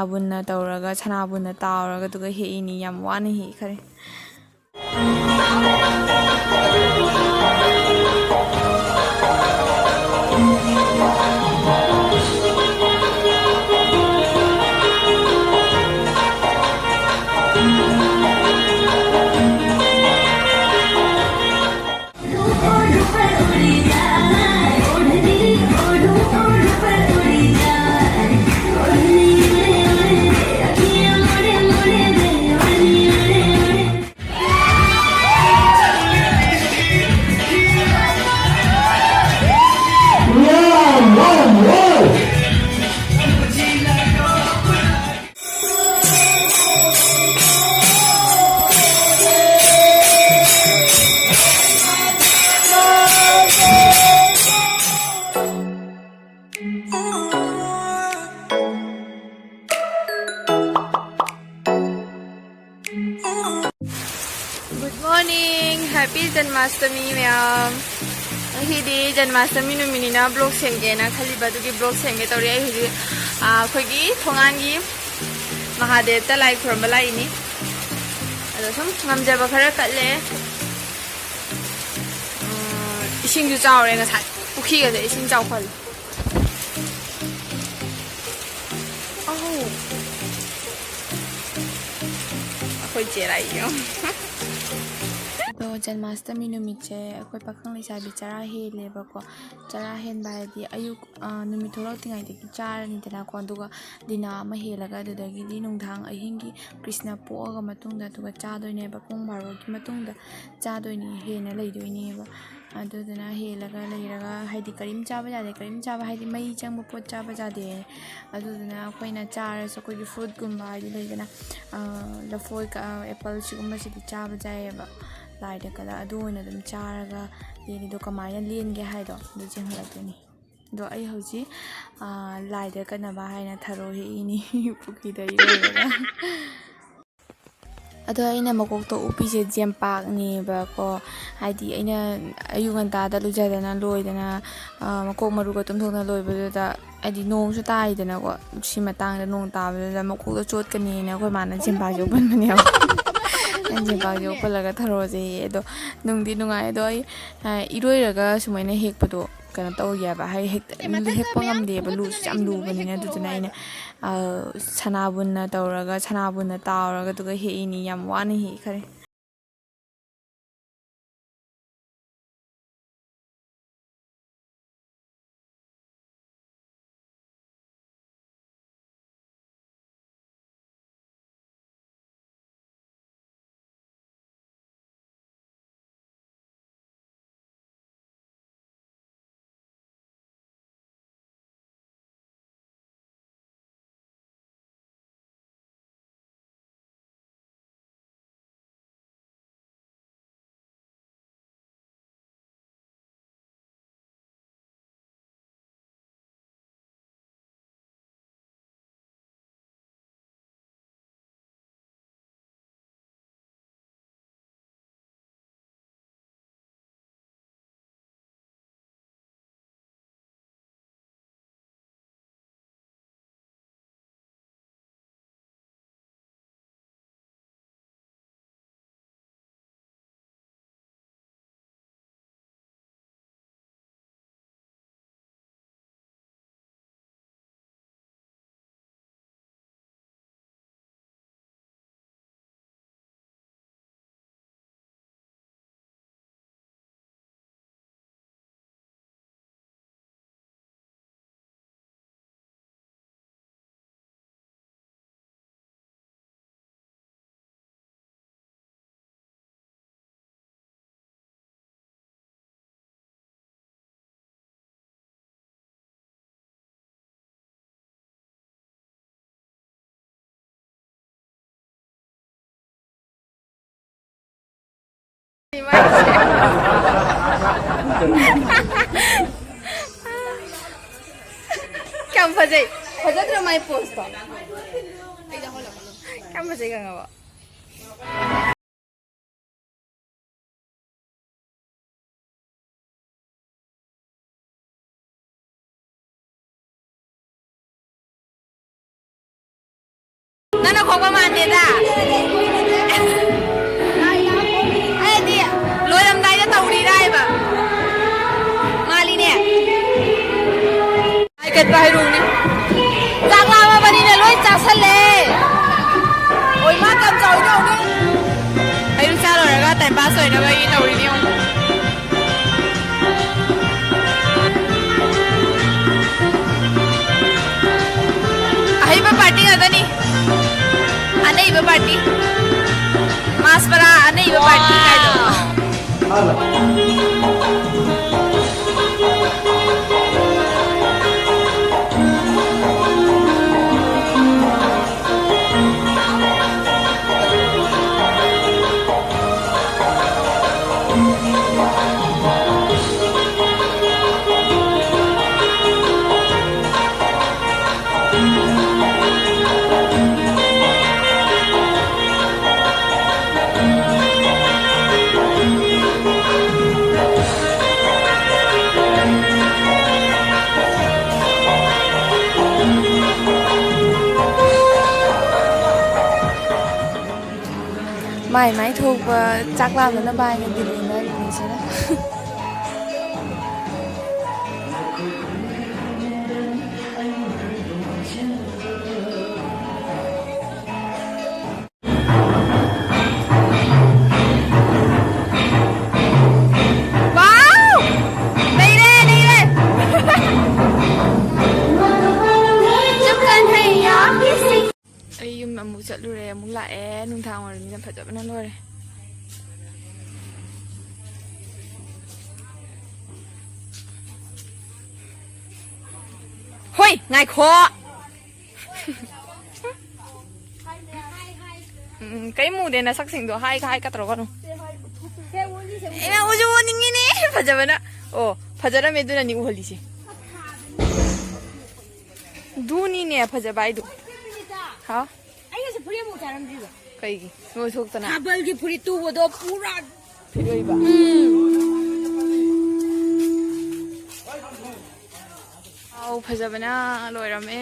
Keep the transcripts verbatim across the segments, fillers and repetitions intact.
ꯁꯅꯥꯕꯨꯟꯅ ꯇꯧꯔꯒ, ꯁꯅꯥꯕꯨꯟꯅ ꯇꯥꯎꯔꯒ, ꯑꯗꯨꯒ ꯍꯦꯛꯏꯅꯤ꯫ ꯌꯥꯝ ꯋꯥꯅ ꯍꯦꯛꯈꯔꯦ꯫ Good morning, happy Janmashtami ꯃꯌꯥꯝ꯫ ꯉꯁꯤꯗꯤ Janmashtami ꯅꯨꯃꯤꯠꯅꯤꯅ vlog ꯁꯦꯝꯒꯦꯅ ꯈꯜꯂꯤꯕ, ꯑꯗꯨꯒꯤ vlog ꯁꯦꯝꯒꯦ ꯇꯧꯔꯤ꯫ ꯑꯩ ꯍꯧꯖꯤꯛ, ꯑꯥ, ꯑꯩꯈꯣꯏꯒꯤ ꯊꯣꯡꯒꯥꯟꯒꯤ ꯃꯍꯥꯗꯦꯕꯇ ꯂꯥꯏ ꯈꯨꯔꯨꯝꯕ ꯂꯥꯛꯏꯅꯤ꯫ ꯑꯗꯣ ꯁꯨꯝ ꯉꯝꯖꯕ ꯈꯔ ꯀꯠꯂꯦ꯫ ꯑꯥ, ꯏꯁꯤꯡꯁꯨ ꯆꯥꯎꯔꯦ ꯉꯁꯥꯏ, ꯄꯨꯈ꯭ꯔꯤꯒꯁꯦ ꯏꯁꯤꯡ ꯆꯥꯎꯈꯠꯂꯦ꯫ ꯑꯧ꯫ ꯑꯩꯈꯣꯏ ꯆꯦ ꯂꯥꯛꯏ ꯌꯦꯡꯉꯣ꯫ ꯑꯗꯣ ꯖꯟꯃꯥꯁꯇꯃꯤ ꯅꯨꯃꯤꯠꯁꯦ ꯑꯩꯈꯣꯏ ꯄꯥꯈꯪ ꯂꯩꯁꯥꯕꯤ ꯆꯔꯥ ꯍꯦꯜꯂꯦꯕꯀꯣ꯫ ꯆꯔꯥ ꯍꯦꯟꯕ ꯍꯥꯏꯗꯤ ꯑꯌꯨꯛ, ꯑ, ꯅꯨꯃꯤꯠ ꯊꯣꯛꯂꯛꯇ꯭ꯔꯤꯉꯩꯗꯒꯤ ꯆꯥꯔꯅꯤꯗꯅꯀꯣ꯫ ꯑꯗꯨꯒ ꯗꯤꯅꯥ ꯑꯃ ꯍꯦꯜꯂꯒ ꯑꯗꯨꯗꯒꯤꯗꯤ ꯅꯨꯡꯗꯥꯡ ꯑꯍꯤꯡꯒꯤ ꯀ꯭ꯔꯤꯁꯅ ꯄꯣꯛꯑꯒ ꯃꯇꯨꯡꯗ ꯑꯗꯨꯒ ꯆꯥꯗꯣꯏꯅꯦꯕ꯫ ꯄꯨꯡ ꯕꯥꯔꯣꯒꯤ ꯃꯇꯨꯡꯗ ꯆꯥꯗꯣꯏꯅꯤ, ꯍꯦꯟꯅ ꯂꯩꯗꯣꯏꯅꯦꯕ꯫ ꯑꯗꯨꯗꯨꯅ ꯍꯦꯜꯂꯒ ꯂꯩꯔꯒ, ꯍꯥꯏꯗꯤ ꯀꯔꯤꯝ ꯆꯥꯕ ꯌꯥꯗꯦ, ꯀꯔꯤꯝ ꯆꯥꯕ ꯍꯥꯏꯗꯤ ꯃꯩ ꯆꯪꯕ ꯄꯣꯠ ꯆꯥꯕ ꯌꯥꯗꯦ꯫ ꯑꯗꯨꯗꯨꯅ ꯑꯩꯈꯣꯏꯅ ꯆꯥꯔꯁꯨ ꯑꯩꯈꯣꯏꯒꯤ ꯐ꯭ꯔꯨꯠꯀꯨꯝꯕ ꯍꯥꯏꯗꯤ ꯂꯩꯗꯅ, ꯑ, ꯂꯐꯣꯏ, ꯑ, ꯑꯦꯄꯜ ꯁꯤꯒꯨꯝꯕꯁꯤꯗꯤ ꯆꯥꯕ ꯌꯥꯏꯌꯦꯕ꯫ ꯂꯥꯏꯗ ꯀꯠꯂ ꯑꯗꯨ ꯑꯣꯏꯅ ꯑꯗꯨꯝ ꯆꯥꯔꯒ ꯂꯦꯜꯂꯤꯗꯣ ꯀꯃꯥꯏꯅ ꯂꯦꯟꯒꯦ ꯍꯥꯏꯗꯣ ꯑꯗꯨ ꯆꯦꯟꯈꯠꯂꯛꯇꯣꯏꯅꯤ꯫ ꯑꯗꯣ ꯑꯩ ꯍꯧꯖꯤꯛ, ꯑ, ꯂꯥꯏꯗ ꯀꯠꯅꯕ ꯍꯥꯏꯅ ꯊꯔꯣ ꯍꯦꯛꯏꯅꯤ ꯄꯨꯈ꯭ꯔꯤꯗ ꯏꯔꯣꯏꯔꯒ꯫ ꯑꯗꯣ ꯑꯩꯅ ꯃꯀꯣꯛꯇ ꯎꯞꯄꯤꯁꯦ ꯖꯦꯝꯄꯥꯛꯅꯦꯕꯀꯣ꯫ ꯍꯥꯏꯗꯤ ꯑꯩꯅ ꯑꯌꯨꯛ ꯉꯟꯇꯥꯗ ꯂꯨꯖꯗꯅ ꯂꯣꯏꯗꯅ, ꯑ, ꯃꯀꯣꯛ ꯃꯔꯨꯒ ꯇꯨꯝꯊꯣꯛꯅ ꯂꯣꯏꯕꯗꯨꯗ, ꯍꯥꯏꯗꯤ ꯅꯣꯡꯁꯨ ꯇꯥꯏꯗꯅꯀꯣ, ꯁꯤ ꯃꯇꯥꯡꯗ ꯅꯣꯡ ꯇꯥꯕꯗꯨꯗ ꯃꯀꯣꯛꯇ ꯆꯣꯠꯀꯅꯤꯅ ꯑꯩꯈꯣꯏ ꯃꯥꯅ ꯖꯦꯝꯄꯥꯛꯁꯦ ꯎꯞꯍꯟꯕꯅꯦꯕ꯫ ꯑꯩꯅ ꯖꯦꯝꯄꯥꯛꯁꯦ ꯎꯞꯍꯜꯂꯒ ꯊꯔꯣꯁꯦ ꯍꯦꯛꯑꯦ꯫ ꯑꯗꯣ ꯅꯨꯡꯗꯤ ꯅꯨꯡꯉꯥꯏ꯫ ꯑꯗꯣ ꯑꯩ, ꯑ, ꯏꯔꯣꯏꯔꯒ ꯁꯨꯃꯥꯏꯅ ꯍꯦꯛꯄꯗꯣ ꯀꯩꯅꯣ ꯇꯧꯒꯦꯕ, ꯍꯥꯏ, ꯍꯦꯛ-, ꯍꯦꯛꯄ ꯉꯝꯗꯦꯕ, ꯂꯨꯁꯨ ꯌꯥꯝ ꯂꯨꯕꯅꯤꯅ꯫ ꯑꯗꯨꯗꯨꯅ ꯑꯩꯅ, ꯑ, ꯁꯅꯥꯕꯨꯟꯅ ꯇꯧꯔꯒ, ꯁꯅꯥꯕꯨꯟꯅ ꯇꯥꯎꯔꯒ ꯑꯗꯨꯒ ꯍꯦꯛꯏꯅꯤ꯫ ꯌꯥꯝ ꯋꯥꯅ ꯍꯦꯛꯈꯔꯦ꯫ ꯀꯌꯥꯝ ꯐꯖꯩ! ꯐꯖꯗ꯭ꯔꯣ ꯃꯥꯏ ꯄꯣꯁꯇꯣ? ꯀꯌꯥꯝ ꯐꯖꯩ, ꯈꯪꯉꯕꯣ? ꯅꯪꯅ ꯈꯣꯛꯄ ꯃꯥꯟꯗꯦꯗ꯫ ꯑꯩꯗꯤ ꯂꯣꯏꯔꯝꯗꯥꯏꯗ ꯇꯧꯔꯤꯔꯥ ꯍꯥꯏꯕ꯫ ꯃꯥꯜꯂꯤꯅꯦ꯫ ꯍꯥꯏꯒꯠꯄ ꯍꯩꯔꯨꯅꯤ꯫ ꯆꯥꯛ ꯂꯥꯝꯃꯕꯅꯤꯅ ꯂꯣꯏ ꯆꯥꯁꯜꯂꯦ꯫ ꯑꯣꯏ ꯃꯥ ꯀꯌꯥꯝ ꯆꯥꯎꯏꯗꯣ ꯌꯦꯡꯉꯨꯅꯦ꯫ ꯍꯩꯔꯨꯛ ꯆꯥ ꯂꯣꯏꯔꯒ time pass ꯑꯣꯏꯅꯕ ꯑꯩ ꯇꯧꯔꯤꯅꯦ ꯌꯦꯡꯉꯨ꯫ ꯑꯍꯩꯕ party ꯉꯥꯛꯇꯅꯤ꯫ ꯑꯅꯩꯕ party꯫ ꯃꯥꯁ ꯕꯔꯥ ꯑꯅꯩꯕ party ꯀꯥꯏꯗꯣ꯫ ꯃꯥꯏ ꯃꯥꯏ ꯊꯣꯛꯄ ꯆꯥꯛ ꯂꯥꯝꯅꯅꯕ ꯍꯥꯏꯅ ꯗꯤꯜ ꯂꯦꯡꯅꯔꯤꯕꯅꯤꯁꯤꯅ꯫ Wow! ꯂꯩꯔꯦ, ꯂꯩꯔꯦ! ꯆꯞ ꯆꯥꯅ ꯍꯩꯌꯥ! ꯑꯩ ꯌꯨꯝ ꯑꯃꯨꯛ ꯆꯠꯂꯨꯔꯦ, ꯑꯃꯨꯛ ꯂꯥꯛꯑꯦ꯫ ꯅꯨꯡꯗꯥꯡ ꯋꯥꯏꯔꯝꯅꯤꯅ ꯐꯖꯕꯅ ꯂꯣꯏꯔꯦ꯫ ꯍꯣꯏ, ꯉꯥꯏꯈꯣ꯫ ꯎꯝ, ꯀꯩꯝ ꯎꯗꯦ ꯅꯁꯛꯁꯤꯡꯗꯣ꯫ ꯍꯥꯏ, ꯍꯥꯏ ꯀ ꯇꯧꯔꯛꯀꯅꯨ꯫ ꯑꯩꯅ ꯎꯁꯨ ꯎꯅꯤꯡꯉꯤꯅꯦ, ꯐꯖꯕꯅ꯫ ꯑꯣ, ꯐꯖꯔꯝꯃꯦ, ꯑꯗꯨꯅꯅꯤ ꯎꯍꯜꯂꯤꯁꯦ꯫ ꯗꯨꯅꯤꯅꯦ ꯐꯖꯕ ꯍꯥꯏꯗꯣ꯫ ꯍꯥꯎ? ꯑꯩꯅꯁꯨ ꯐꯨꯔꯤꯠ ꯑꯃꯨꯛ ꯆꯥꯔꯝꯗ꯭ꯔꯤꯕ꯫ ꯀꯩꯒꯤ? ꯅꯣꯏ ꯊꯣꯛꯇꯅ꯫ ꯊꯥꯕꯜꯒꯤ ꯐꯨꯔꯤꯠ ꯇꯨꯕꯗꯣ ꯄꯨꯔꯥ ꯐꯤꯔꯣꯏꯕ꯫ ꯎꯝ꯫ ꯑꯥꯎ, ꯐꯖꯕꯅ ꯂꯣꯏꯔꯝꯃꯦ꯫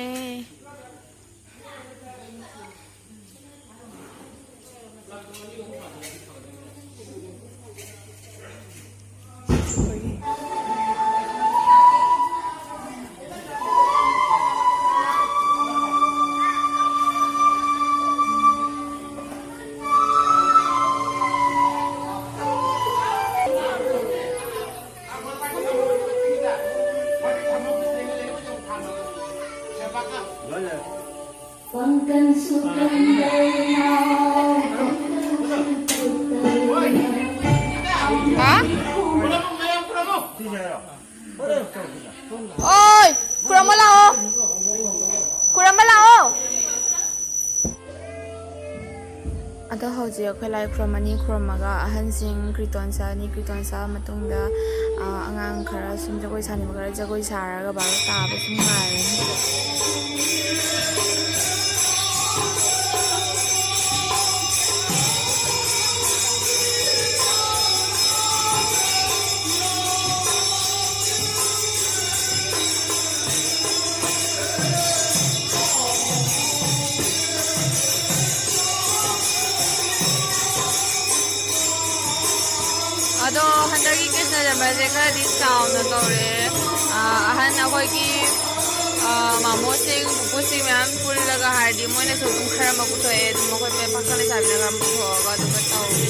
ꯍꯥ? ꯑꯣꯏ! ꯈꯨꯔꯨꯝꯕ ꯂꯥꯛꯑꯣ! ꯈꯨꯔꯨꯝꯕ ꯂꯥꯛꯑꯣ! ꯑꯗꯣ ꯍꯧꯖꯤꯛ ꯑꯩꯈꯣꯏ ꯂꯥꯏ ꯈꯨꯔꯨꯝꯃꯅꯤ, ꯈꯨꯔꯨꯝꯃꯒ ꯑꯍꯟꯁꯤꯡ ꯀ꯭ꯔꯤꯇꯣꯟ ꯁꯛꯑꯅꯤ, ꯀ꯭ꯔꯤꯇꯣꯟ ꯁꯛꯑ ꯃꯇꯨꯡꯗ, ꯑ, ꯑꯉꯥꯡ ꯈꯔ ꯁꯨꯝ ꯖꯒꯣꯏ ꯁꯥꯅꯤꯡꯕ ꯈꯔ ꯖꯒꯣꯏ ꯁꯥꯔꯒ ꯚꯥꯔꯣ ꯇꯥꯕꯁꯨ ꯉꯥꯏꯔꯅꯤ꯫ ꯑꯗꯣ ꯍꯟꯗꯛꯀꯤ ꯀ꯭ꯔꯤꯁꯅ ꯖꯔꯃꯁꯦ ꯈꯔꯗꯤ ꯆꯥꯎꯅ ꯇꯧꯔꯦ꯫ ꯑ, ꯑꯍꯟ ꯑꯩꯈꯣꯏꯒꯤ, ꯑ, ꯃꯥꯃꯣꯁꯤꯡ, ꯄꯨꯄꯨꯁꯤꯡ ꯃꯌꯥꯝ ꯄꯨꯜꯂꯒ ꯍꯥꯏꯔꯗꯤ ꯃꯣꯏꯅꯁꯨ ꯑꯗꯨꯝ ꯈꯔ ꯑꯃ ꯄꯨꯊꯣꯛꯑꯦ, ꯑꯗꯨꯝ ꯑꯩꯈꯣꯏ ꯄꯥꯈꯪ ꯂꯩꯁꯥꯕꯤꯅ ꯈꯔ ꯑꯃ ꯄꯨꯊꯣꯛꯑꯒ ꯑꯗꯨꯒ ꯇꯧꯋꯦ꯫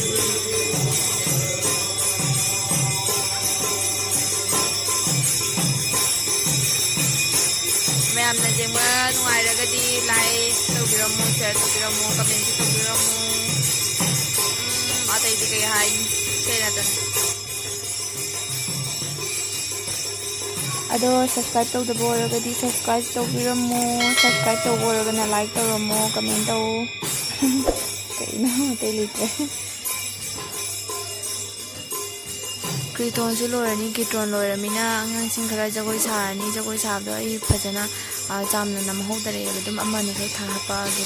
ꯃꯌꯥꯝꯅ ꯌꯦꯡꯕ ꯅꯨꯡꯉꯥꯏꯔꯒꯗꯤ like ꯇꯧꯕꯤꯔꯝꯃꯨ, share ꯇꯧꯕꯤꯔꯝꯃꯨ, comment ꯇꯧꯕꯤꯔꯝꯃꯨ꯫ ꯎꯝ, ꯑꯇꯩꯗꯤ ꯀꯩ ꯍꯥꯏꯅꯤ? ꯁꯦ ꯅꯠꯇꯅ꯫ ꯑꯗꯣ subscribe ꯇꯧꯗꯕ ꯑꯣꯏꯔꯒꯗꯤ subscribe ꯇꯧꯕꯤꯔꯝꯃꯣ, subscribe ꯇꯧꯕ ꯑꯣꯏꯔꯒꯅ like ꯇꯧꯔꯝꯃꯣ, comment ꯇꯧ꯫ ꯀꯩꯅꯣ, ꯑꯇꯩ ꯂꯩꯇ꯭ꯔꯦ꯫ ꯀ꯭ꯔꯤꯇꯣꯟꯁꯨ ꯂꯣꯏꯔꯅꯤ꯫ ꯀ꯭ꯔꯤꯇꯣꯟ ꯂꯣꯏꯔꯃꯤꯅ ꯑꯉꯥꯡꯁꯤꯡ ꯈꯔ ꯖꯒꯣꯏ ꯁꯥꯔꯅꯤ꯫ ꯖꯒꯣꯏ ꯁꯥꯕꯗꯣ ꯑꯩ ꯐꯖꯅ, ꯑ, ꯆꯥꯝꯅ ꯅꯝꯍꯧꯗꯔꯦꯕ꯫ ꯑꯗꯨꯝ ꯑꯃꯅꯤ ꯈꯔ ꯊꯥ ꯍꯥꯞꯄꯛꯑꯒꯦ꯫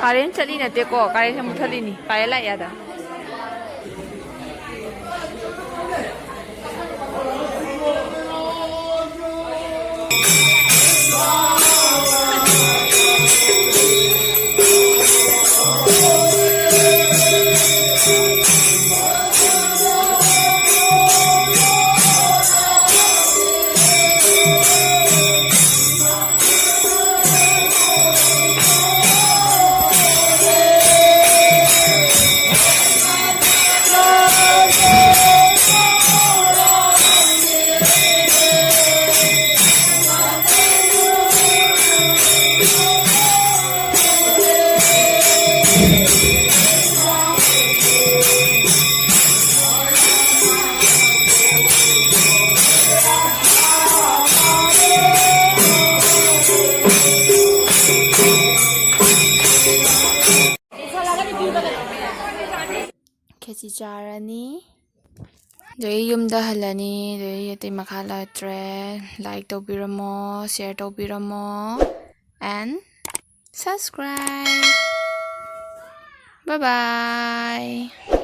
ꯀꯥꯔꯦꯟ ꯆꯠꯂꯤ ꯅꯠꯇꯦꯀꯣ, ꯀꯥꯔꯦꯟꯁꯦ ꯃꯨꯠꯊꯠꯂꯤꯅꯤ, ꯀꯥꯔꯦꯟ ꯂꯥꯛꯑꯦ ꯑꯗ꯫ ꯈꯦꯆꯤ ꯆꯥꯔꯅꯤ꯫ ꯑꯗꯩ ꯌꯨꯝꯗ ꯍꯜꯂꯅꯤ꯫ ꯑꯗꯩ ꯑꯇꯩ ꯃꯈꯥ ꯂꯩꯇ꯭ꯔꯦ꯫ Like ꯇꯧꯕꯤꯔꯝꯃꯣ, share ꯇꯧꯕꯤꯔꯝꯃꯣ, and subscribe. Bye bye.